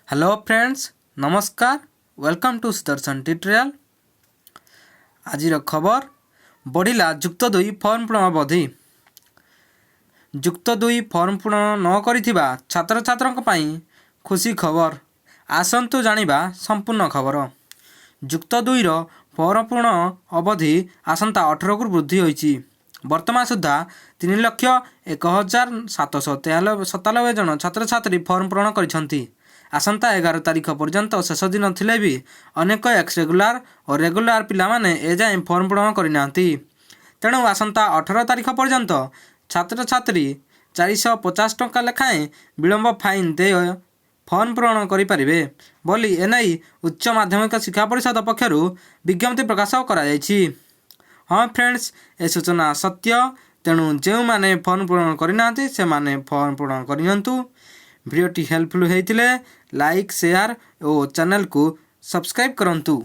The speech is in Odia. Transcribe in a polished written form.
ହ୍ୟାଲୋ ଫ୍ରେଣ୍ଡସ୍, ନମସ୍କାର। Welcome to Sudarshan tutorial. ଆଜିର ଖବର, ବଢ଼ିଲା ଯୁକ୍ତ ଦୁଇ ଫର୍ମ ପୂରଣ ଅବଧି। ଯୁକ୍ତ ଦୁଇ ଫର୍ମ ପୂରଣ ନ କରିଥିବା ଛାତ୍ରଛାତ୍ରଙ୍କ ପାଇଁ ଖୁସି ଖବର। ଆସନ୍ତୁ ଜାଣିବା ସମ୍ପୂର୍ଣ୍ଣ ଖବର। ଯୁକ୍ତ ଦୁଇର ଫର୍ମ ପୂରଣ ଅବଧି ଆସନ୍ତା 18କୁ ବୃଦ୍ଧି ହୋଇଛି। ବର୍ତ୍ତମାନ ସୁଦ୍ଧା 3,01,793 ଜଣ ଛାତ୍ରଛାତ୍ରୀ ଫର୍ମ ପୂରଣ କରିଛନ୍ତି। ଆସନ୍ତା 11 ତାରିଖ ପର୍ଯ୍ୟନ୍ତ ଶେଷ ଦିନ ଥିଲେ ବି ଅନେକ ଏକ୍ସ ରେଗୁଲାର ଓ ରେଗୁଲାର ପିଲାମାନେ ଏଯାଏଁ ଫର୍ମ ପୂରଣ କରିନାହାନ୍ତି। ତେଣୁ ଆସନ୍ତା 18 ତାରିଖ ପର୍ଯ୍ୟନ୍ତ ଛାତ୍ରଛାତ୍ରୀ 450 ଟଙ୍କା ଲେଖାଏଁ ବିଳମ୍ବ ଫାଇନ୍ ଦେଇ ଫର୍ମ ପୂରଣ କରିପାରିବେ ବୋଲି ଏନେଇ ଉଚ୍ଚ ମାଧ୍ୟମିକ ଶିକ୍ଷା ପରିଷଦ ପକ୍ଷରୁ ବିଜ୍ଞପ୍ତି ପ୍ରକାଶ କରାଯାଇଛି। ହଁ ଫ୍ରେଣ୍ଡସ୍, ଏ ସୂଚନା ସତ୍ୟ। ତେଣୁ ଯେଉଁମାନେ ଫର୍ମ ପୂରଣ କରିନାହାନ୍ତି, ସେମାନେ ଫର୍ମ ପୂରଣ କରିନିଅନ୍ତୁ। ଭିଡ଼ିଓଟି ହେଲ୍ପଫୁଲ୍ ହେଇଥିଲେ ଲାଇକ୍, ସେୟାର ଓ ଚ୍ୟାନେଲକୁ ସବସ୍କ୍ରାଇବ୍ କରନ୍ତୁ।